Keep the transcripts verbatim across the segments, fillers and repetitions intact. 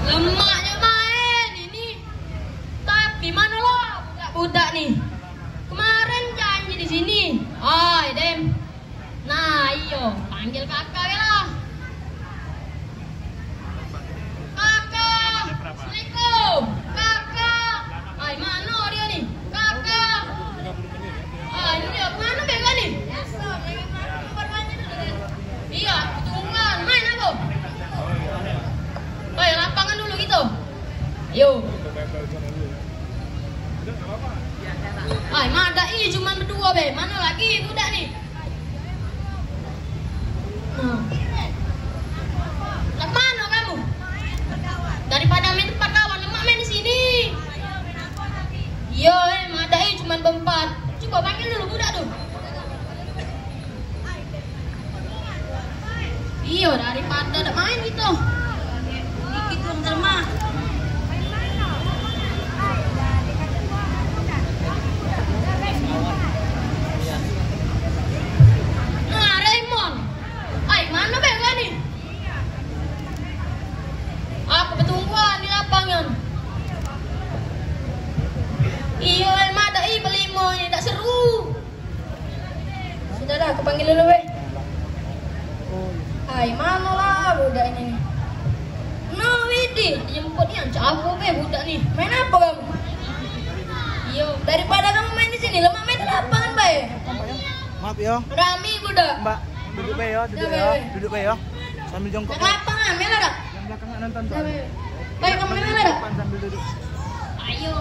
Lemaknyo main ini. Tapi mano lah budak-budak ni? Kemaren janji di sini. Ai, dem. Nah, iyo, panggil kakak bae lah. Kakak, assalamualaikum. Kakak, ai, mano dio ni? Kakak. Ai, ini dio, mano bae kau ni? Iyo, aku tunggu. Main aku. Oi, lapangan dulu gitu. Yo. Ai, madak i cuman beduo be. Mano lagi budak ni? Nah. Nak mano kamu? Daripada main tempat kawan, lemak main di sini. Iyo, eh, madak i cuman berempat. Cubo panggil dulu budak tu. Iyo, daripada dak main gitu. Dikit wong terma. Nah, Raymond. Ai, mano be kau ni? Aku betungguan di lapangan. Iyo, madak i belimo ni, dak seru. Sudahlah, aku panggil dulu be. Ai, mano lah budak ini ni? No, Widi, dijemput ni, ancak aku be budak ni. Main apo kamu? Iyo, daripada kamu main di sini, lemak main di lapangan bae. Maaf yo. Rami budak. Mbak, duduk be yo, duduk be yo, duduk be yo. Sambil jongkok. Nak lapangan, melo dak? Yang belakang nak nonton. Dah be. Baik, kamu dengar dak? Depan sambil duduk. Ayo.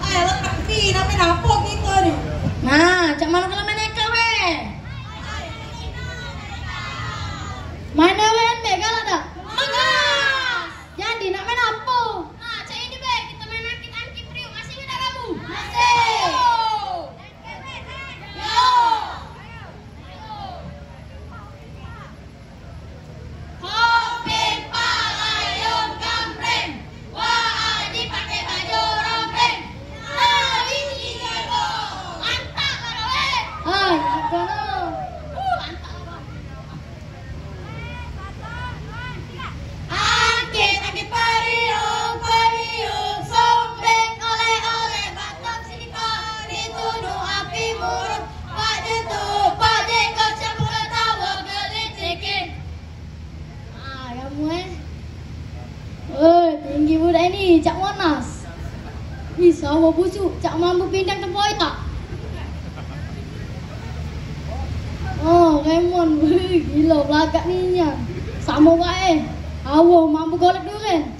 Ayo, tapi nak main apo kito ni? Nah, cak mano kalu main eka be? Main W N B kalu dak? Mangga. Jadi nak main apo? Nah, cak ini be, kito main angkit-angkit, Priuk. Masih ingat dak kamu? Masih. Ayo. Yo. Hoping palayung gambreng, Wak Aji pake baju rombeng. Tarik tigo, lantak lah, weh. Hai, apo lo? Uh, lantak lah. Angkit, angkit, periuk, periuk, sombeng, oleh-oleh, batok siko, ditunuk api muruk, pak jentuk, pak jenggot, siapo ketawo, gelitikin. Ah, kamu, eh. Oi, tinggi budak ini, cak Monas. Ih, sawah busuk, cak mambu pindang tempoyak. Oh, Raymond, wih, gilo belagak nian. Samo bae. Awo, mambu golek duren.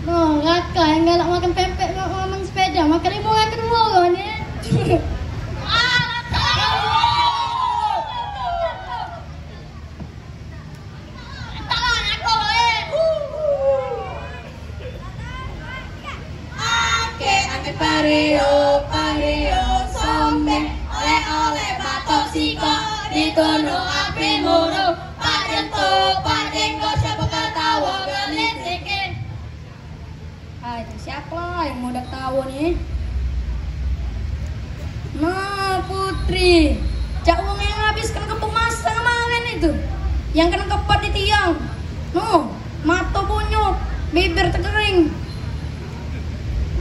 No, Raka yang galak makan pempek, ma-, makan sepeda, makan limo, makan duo kau ni. Ake, ake, pario, pario, sombeng, oleh-oleh, batok sikok, ditunuk api muruk, pak jentuk, pak jenggot, siapo ketawo, gelitikin. Ah, itu siapo lah yang mau dak tahu ni? Nah, Putri, cak wong yang habis kena kepung masa kemarin itu, yang kena kepat di tiang. No, mato bonyok, bibir tekering.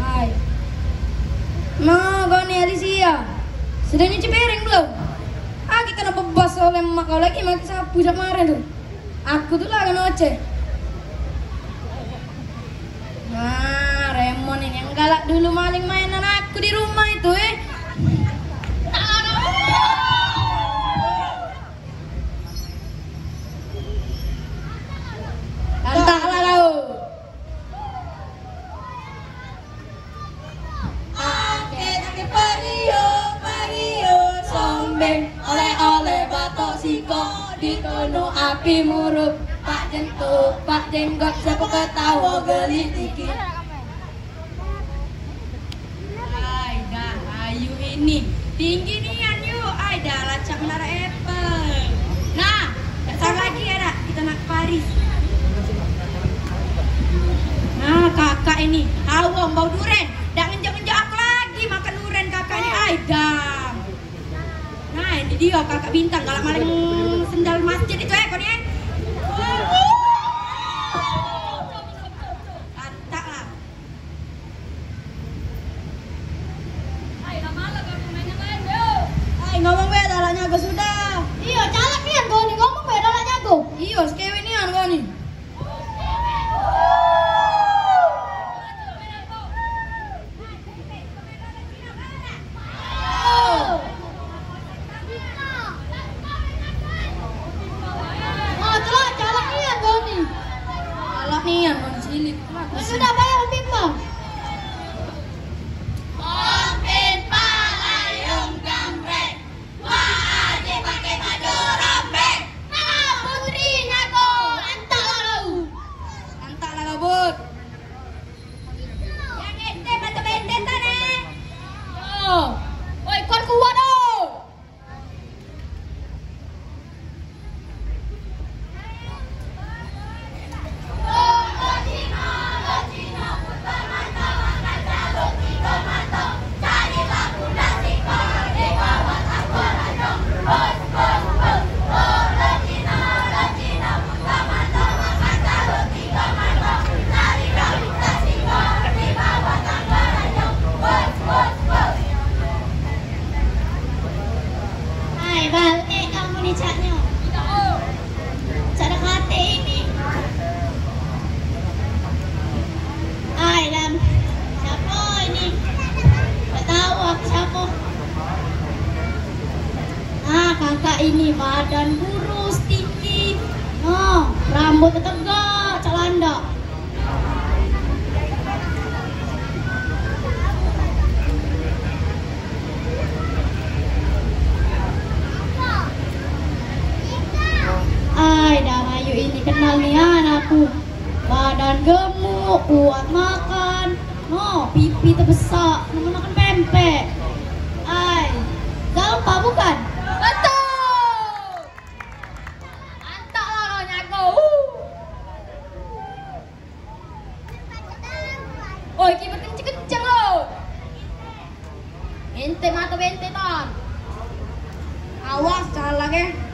Hai. Nah, kau ni Alicia, sudah nyuci piring belum? Lagi kena bebas oleh emak kau lagi, maki sapu cak kemarin tu. Aku tu lah kena oceh. Nah, Raymond ini yang galak dulu maling mainan aku di rumah itu, eh. Lantak lah kau. Ake, ake, pario, pario, sombeng, oleh-oleh, batok sikok, ditunuk api muruk, pak jentuk, pak jenggot, siapo ketawo, gelitikin. Hai, dah, ayu ini. Tinggi nian, yuk. Ai, dah, lacak menara Eiffel. Nah, besar lagi ya, dak? Kita nak ke Paris. Nah, kakak ini. Awam bau duren. Dak ngenjok-ngenjok aku lagi makan duren kakak ni. Ai, dah. Nah, ini Iyo, kakak Bintang galak maling sendal masjid itu, eh, kau ni, eh. Lantak lah. Ai, ngomong be, galak nyago sudah. Iyo, calak nian kau ni, ngomong be, galak nyago. Iyo, sekewek nian kau ni. Ah, telah, calak nian kau ni. Calak nian kau ni, silik. Kau sudah bayar, Bima? Pemimpin palayung gambreng. Wah, aje pake baju rombeng. Nah, putri nyago, antak lah kau. Antak lah kau, Bud. Yang ente batu benten tane. Oh, oi, kuat-kuat, oh. Ai, balek kamu ni caknyo. Cak dak katek ini. Ai, dan siapo ini? Dak tau aku siapo. Ah, kakak ini badan kurus, tinggi. Oh, rambut tegak, cak landak. Ai, dah Ayu ini kenal nian aku. Badan gemuk, kuat makan. Oh, pipi tebesak, nemu makan pempek. Ai, Zalpa bukan? Betul. Antak lah kau nyago. Uh. Oi, kiper kenceng-kenceng lo. Ente mato bentetan. Awas, salah ke.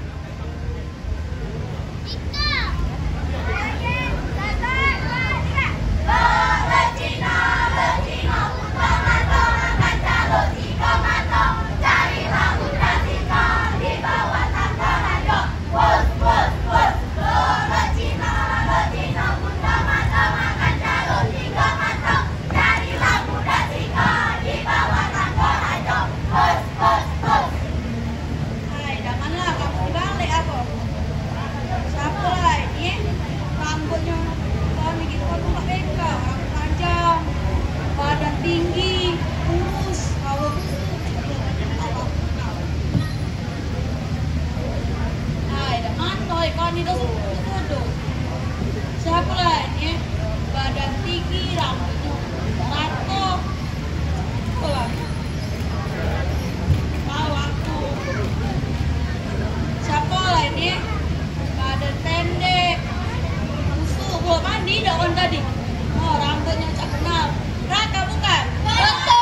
Hai, dah mano lah kamu ni balek apo? Siapo lah ini? Rambutnyo kau ni gitu, kau tumbak bengkak, rambut panjang, badan tinggi, kurus, kawa kusut. Hai, dah mano kau ni, dah sudut. Siapo lah ini? Badan tinggi, rambutnyo rato. Siapo lah? Tahu aku. Siapo lah ini? Badan pendek. Busuk, gua mandi dak kon tadi. Oh, rambutnyo cak kenal. Raka bukan? Betul.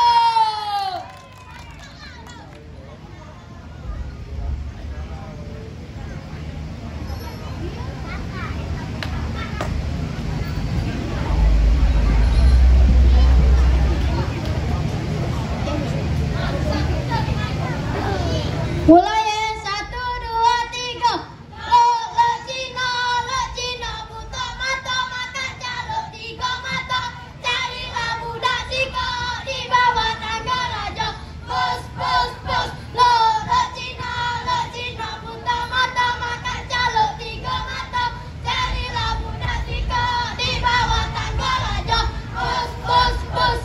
Mulai, eh, satu, dua, tiga. Lok, lok Cino, lok Cino, buto mato, makan calok tigo mato. Carilah budak siko di bawah tangga rajo. Pus, pus, pus. Lok, lok Cino, lok Cino, buto mato, makan calok tigo mato. Carilah budak siko di bawah tangga rajo. Pus, pus, pus.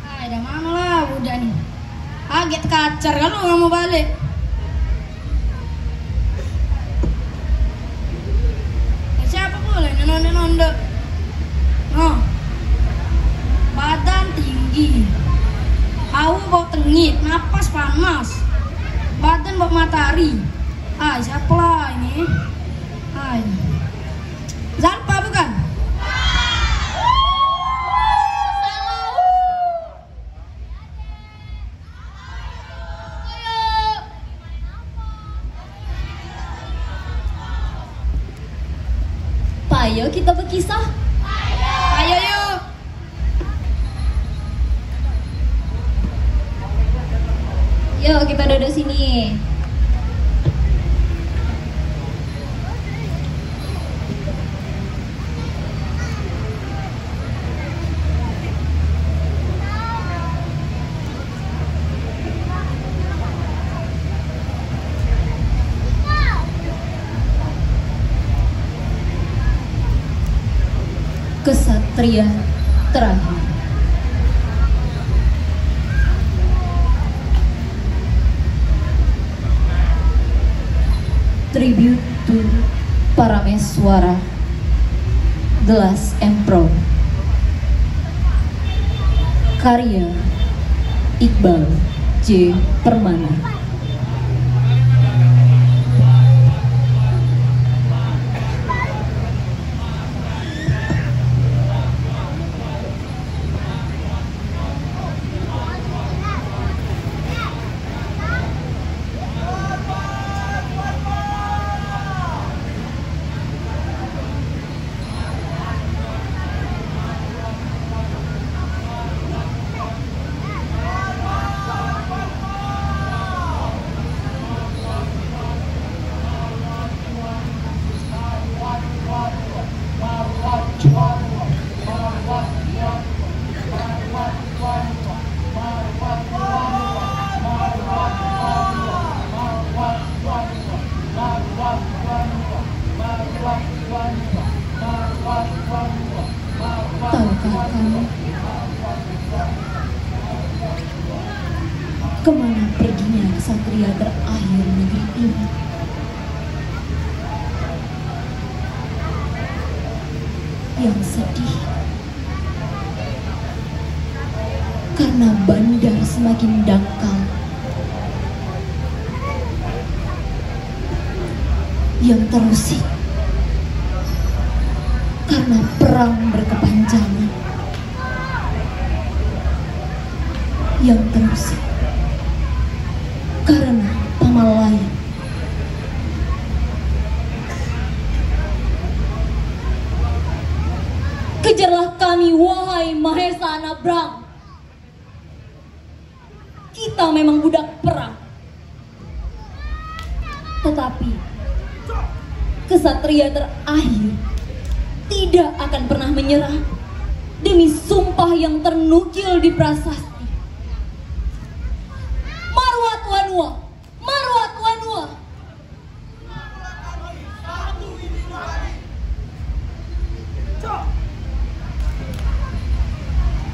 Ai, dah mano lah budak ni. Agek tekacar kalu kamu balek. Siapo pule ni nonde-nonde? Noh. Badan tinggi. Kau bau tengit, napas panas. Badan bau matahari. Ai, siapo lah ini? Ai. Zalpa bukan? Salah. Ayo kita berkisah. Ayo, yuk. Yuk, kita duduk sini. Kesatria terakhir. Tribute to Parameswara, The Last Emperor. Karya Iqbal J Permana. Tahukah kamu kemana perginya kesatria terakhir negeri ini? Yang sedih, karena bandar semakin dangkal. Yang terusik, karena perang berkepanjangan. Yang terusik, karena paman lain. Kejarlah kami, wahai Mahesa Nabrang. Kita memang budak perang. Tetapi, kesatria terakhir tidak akan pernah menyerah demi sumpah yang ternukil di prasasti. Marwat Wanua! Marwat Wanua!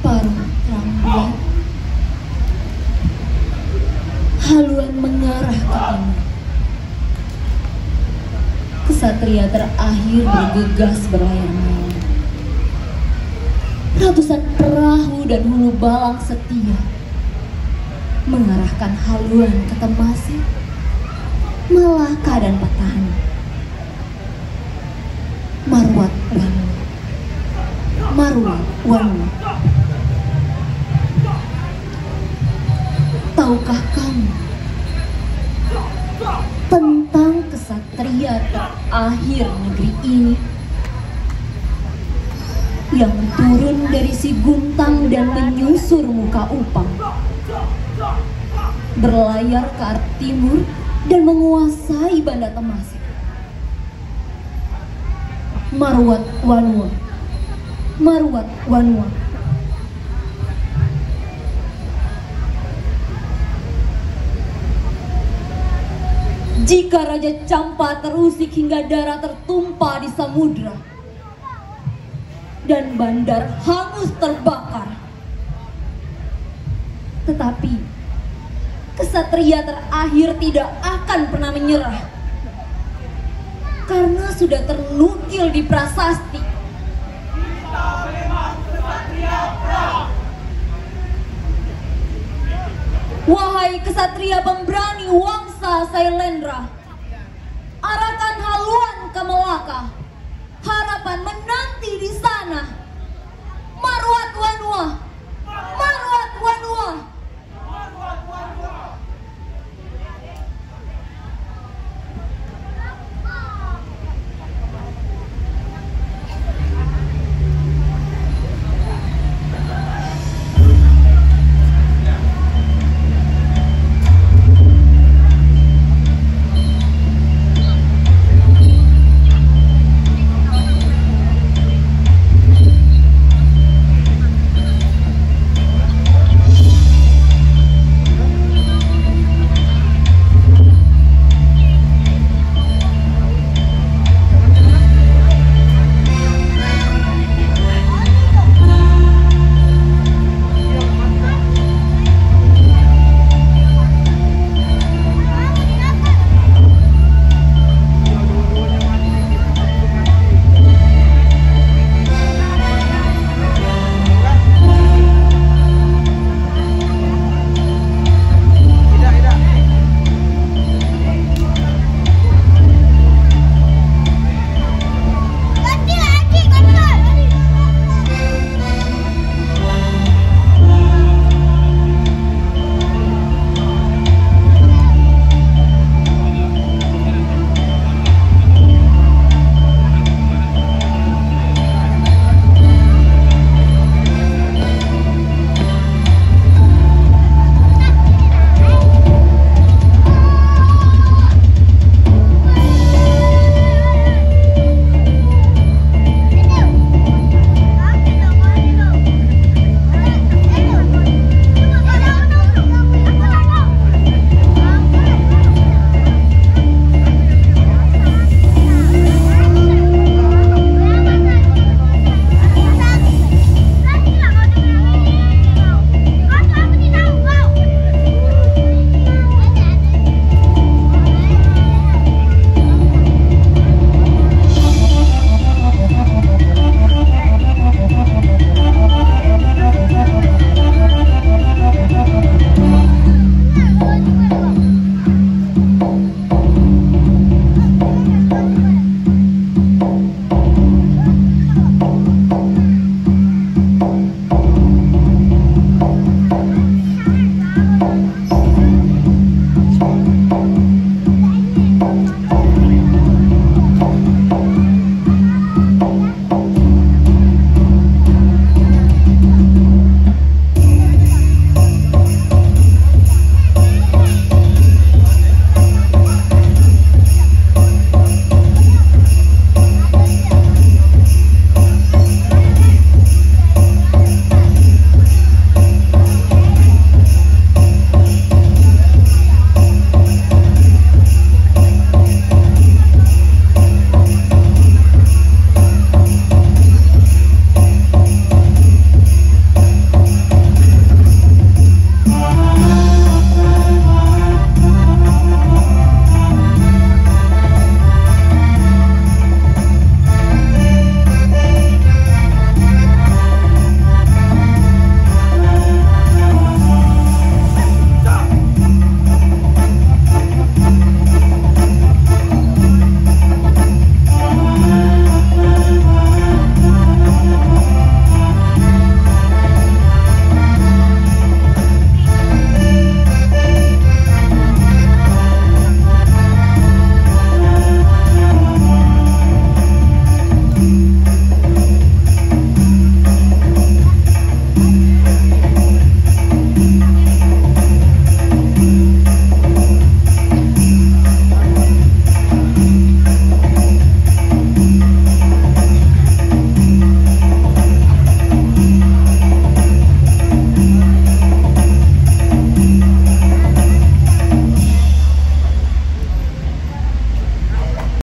Paruh terang bulan. Haluan mengarah ke timur. Kesatria terakhir bergegas berlayar malam. Ratusan perahu dan hulu balang setia mengarahkan haluan ke Temasek, Melaka dan Patani. Marwat Wanua. Marwat Wanua. Tahukah kamu tentang kesatria terakhir negeri ini yang turun dari Siguntang dan menyusur Muka Upang, berlayar ke arah timur dan menguasai Banda Temasek? Marwat Wanua. Marwat Wanua. Jika Raja Campa terusik hingga darah tertumpah di samudra dan bandar hangus terbakar, tetapi kesatria terakhir tidak akan pernah menyerah, karena sudah ternukil di prasasti. Wahai kesatria pemberani Wangsa Sailendra, arahkan haluan ke Melaka. Harapan menanti di sana. Marwat Wanua. Marwat Wanua.